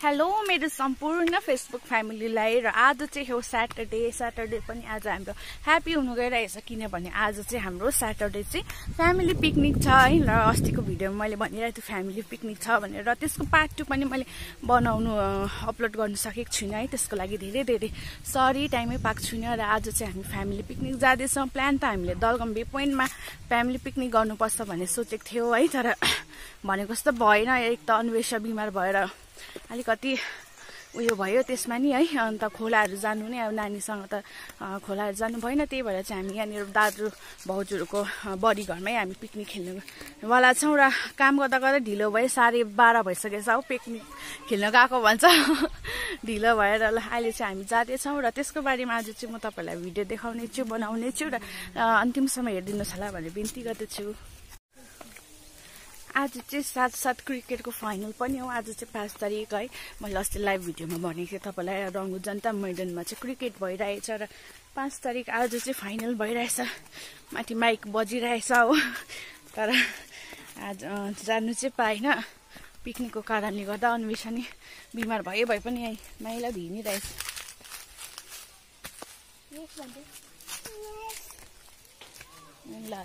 Hello मेरो सम्पूर्ण Facebook फ्यामिलीलाई र आज चाहिँ हो सैटरडे पनि आज हाम्रो ह्यापी हुनु गइरहेछ किनभने आज चाहिँ हाम्रो सैटरडे चाहिँ फ्यामिली पिकनिक छ है र अस्तिको भिडियोमा मैले भनिरहेको थिएँ फ्यामिली पिकनिक छ भनेर र त्यसको पार्ट 2 पनि मैले बनाउनु अपलोड गर्न सकेको छुइनँ है त्यसको लागि धेरै धेरै सरी टाइमै पाएको छुइनँ र आज चाहिँ हामी फ्यामिली पिकनिक जाँदैछौँ प्लान त हामीले दलगम भ्यू पोइन्टमा फ्यामिली पिकनिक गर्नुपर्छ भन्ने सोचेको थियो है तर भनेको जस्तो भएन एक त अन्वेषा बिमार भएर अलिकति उयो भयो त्यसमा नि है अन्त खोलाहरू जानु नै अब नानीसँग त खोलाहरू जानु भएन त्यही भएर चाहिँ हामी यहाँनिर दाजु भाउजूहरूको बडी घरमै हामी पिकनिक खेल्नुवाला छौँ र काम गर्दा गर्दा ढिलो भयो 12:30 भइसकेछ हौ पिकनिक खेल्न गएको भन्छ ढिलो भएर ल अहिले चाहिँ हामी जाँदैछौँ र त्यसको बारेमा आज चाहिँ म तपाईँलाई भिडियो देखाउने छु बनाउने छु र अन्तिमसम्म हेरिदिनुहोस् होला भनेर बिन्ती गर्दछु। आज चाहिँ साथ क्रिकेटको फाइनल पनि हो आज चाहिँ 5 तारिक है मैले अस्ति लाइभ भिडियोमा भनेको थिएँ तपाईँलाई रङ्गू जनता मैदानमा चाहिँ क्रिकेट भइरहेछ र 5 तारिक आज चाहिँ फाइनल भइरहेछ माथि माइक बजिरहेछ हो तर आज जानु चाहिँ पाएन पिकनिकको कारणले गर्दा अन्वेषा नि बिमार भए पनि यही माइला भिनिरहेछ ल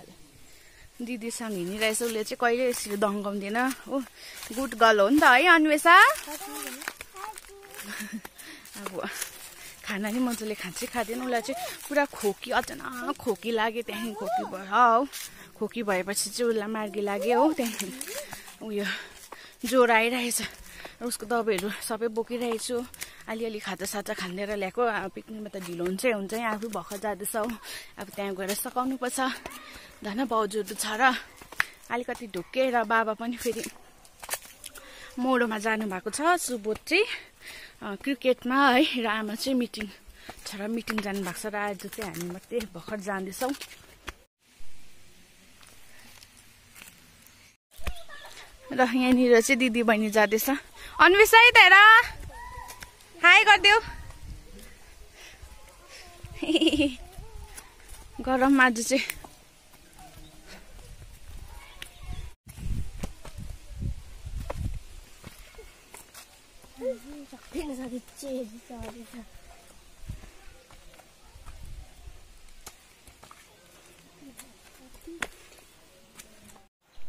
दिदीसँग हिँडिरहेछ उसले चाहिँ कहिले यसरी दङ्गाउँदैन हो गुड गर्ल हो नि त है अन्वेषा अब खाना नि मजाले खान्छै खाँदैन उसलाई चाहिँ पुरा खोकी अचानक खोकी लाग्यो त्यहाँदेखि खोकी भयो हौ खोकी भएपछि चाहिँ उसलाई मार्गी लाग्यो हो त्यहाँदेखि उयो ज्वरो आइरहेछ उसको दबाईहरू सबै बोकिरहेछु अलिअलि खाजा खानेर ल्याएको पिकनिकमा त ढिलो हुन्छ आफू भर्खर जाँदैछ हो अब त्यहाँ गएर सकाउनु पर्छ धन भाउजूहरू छ र अलिकति ढुक्के र बाबा पनि फेरि मोडोमा जानुभएको छ सुबोध चाहिँ क्रिकेटमा है र आमा चाहिँ मिटिङ छ र मिटिङ जानुभएको छ र आज चाहिँ हामी मात्रै भर्खर जाँदैछौँ र यहाँनिर चाहिँ दिदी बहिनी जाँदैछ अन्वेषा है त हेर हाई गरिदेऊ गरम आज चाहिँ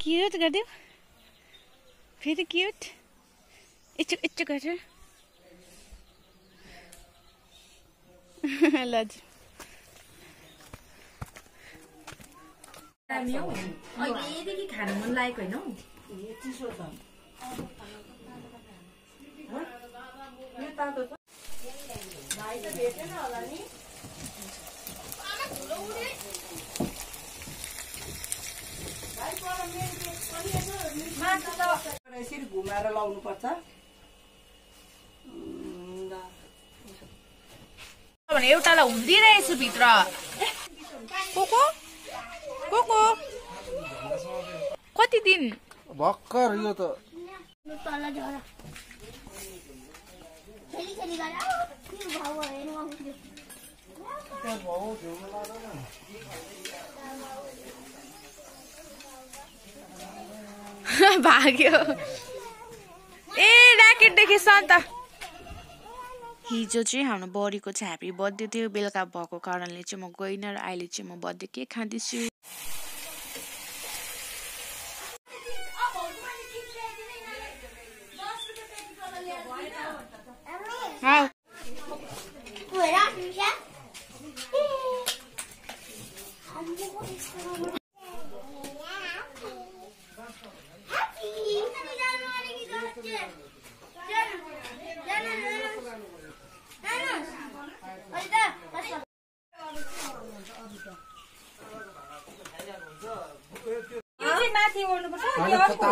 क्यूट गरिदेऊ फेरि क्यूट यच्चो गरेर ल अहिलेदेखि खानु मन लागेको होइन हौ चिसो छ भाइ त भेटेन होला नि यसरी घुमाएर लाउनु पर्छ भने एउटालाई हुँदिरहेछु भित्र कति दिन भर्खर यो त भाग्यो ए ऱ्याकेट देखेछ अन्त हिजो चाहिँ हाम्रो बडीको चाहिँ ह्याप्पी बर्थडे थियो बेलुका भएको कारणले चाहिँ म गइनँ र अहिले चाहिँ म बर्थडे केक खाँदैछु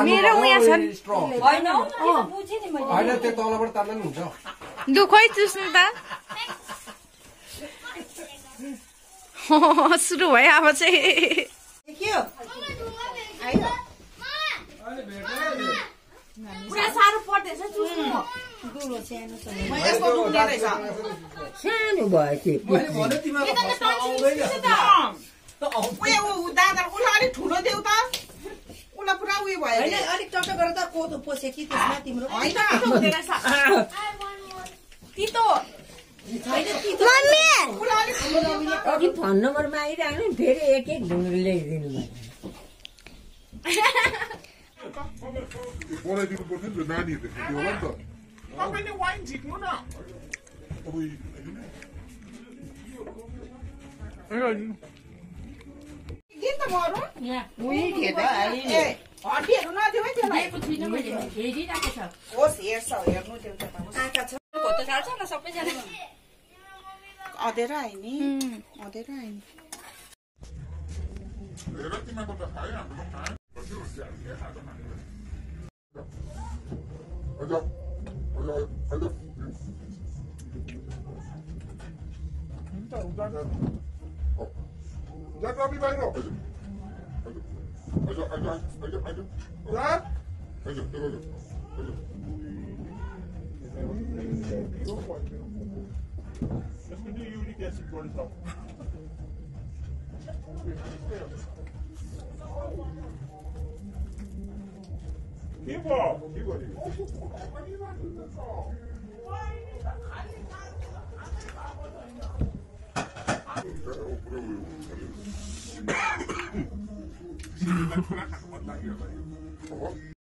मेरो उहाँ छन् दुखै चुस्नु त सुरु भयो अब चाहिँ साह्रो पर्दैछ चुस्नु सानो भयो दादा उसलाई अलिक ठुलो देऊ त मलाई पुरा उयो भयो हैन अलिक टक्क गरेर त कोदो पोसे कि त्यसमा तिम्रो हैन तितो छैन तितो अघि फोन नम्बरमा आइरहनु फेरि एक ढुङ्ग्रो ल्याइदिनु भयो बनाइदिनु पर्छ नि त नानीहरूले खाने होला नि त तपाईँले वाइन झिक्नु न दिन त मरु उही थियो त ए हड्डीहरू नदिउ है त्यसलाई छुइनँ मैले हेरिरहेको छ होस् हेर्छ हेर्नु त्यो त आँखा छ फोटो चाल्छ न सबैजना अँधेर आयो नि अँधेर आयो नि हेर तिमीको त खायो हाम्रो खायो जा कॉपी बाहर आओ आजा जा Let's do uric acid for the top. Keep on. Keep on.